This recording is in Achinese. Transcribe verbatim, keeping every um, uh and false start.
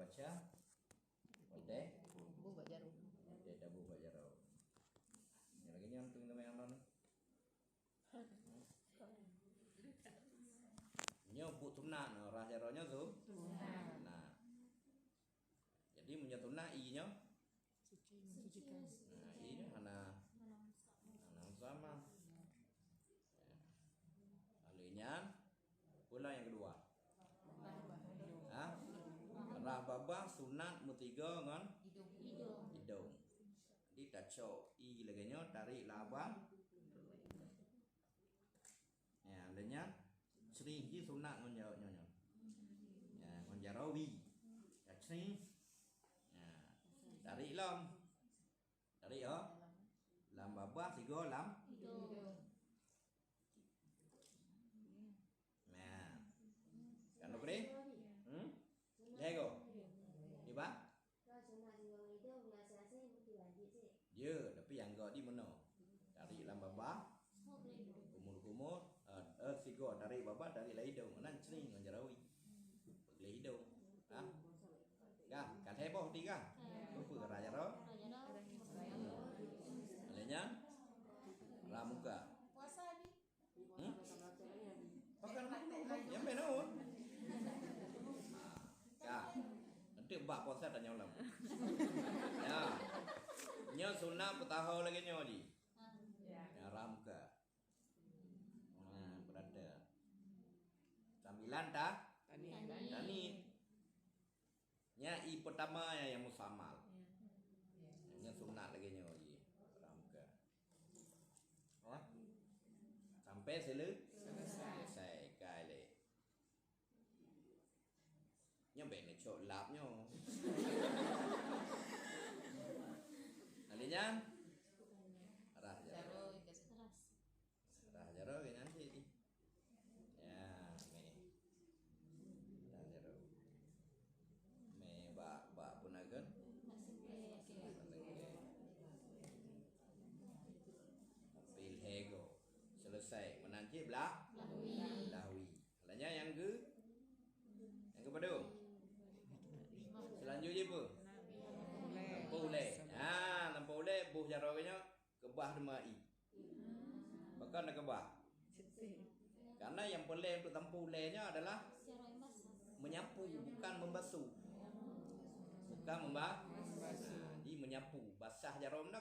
Baca. Udah. Bu bak jaroe. Udah, dah bu bak jaroe. Yang lagi nyan tu nama yang mana? Nyoe buet sunat, nah, rhah jaroe nyoe tu. Nah. Jadi meunyoe sunat i nyoe. Suci, mensucikan. Nah, i nyoe hana, hana sama. Ya. Lalu nyan, pula yang kedua. Ha? Rhah babah sunat meusigoe ngon idong. Idong. Jadi tacok i lagèe nyoe, tarik lam babah. Ya, lheuh nyan, cring jih sunat ngon jaroe nyoe, nyoe. Ya, ngon jaroe wie. Ya, cring. Ya. Tarik lom. Tarik, oh. Lam babah, sigoe lam. Idong. Nah. Kan boleh? Hmm? Lhèe goe. Di ba? Ka sunat sigoe idong, biasa sih, mesti wajib sih. Ya, tapi nyang goe di meunoe. Tarik lam babah, kumur-kumur, eh, eh, sigoe tarik babah, tarik lam idong. Nan cring ngon jaroe. Peugleh idong. Ha? Ka, ka lhèe boh di ka? Peue rhah jaroe? Lheuh nyan, rhah muka. Puasa ni. Hmm? Pakai nama dulu, nyampe naon? Ka. Nanti bak puasa tanya ulang. Ya. Nyoe sunat peutaho lagèe nyoe ji. Ya, rhah muka. Nah, berada. Sambilan ta? Tani. Tani. Nya i pertama ya yang musamal. Ya. Nya sunat lagèe nyoe ji. Rhah muka. Oh. Sampai sele-, selesai. Selesai. Kai lé. Nyoe bèk neucok lap nyoe. Kali nyan. Rhah jaroe. Rhah jaroe nyan cit. Ya, mè. Rhah jaroe. Mè bak, bak peunagan. Pil hego. Selesai. Meunan cit blah. Lahwi. Lahwi. Lanya nyang ke? Nyang ke padum? Selanjutnya apa? Lampôh ulèe. Ha, lampôh ulèe boh jaroe nyoe keubah teuma i. Pakon na keubah? Karena yang perlu untuk lampôh ulèe nyoe adalah menyapu, bukan membasuh. Bukan memba-, ha, jadi menyapu. Basah jaroe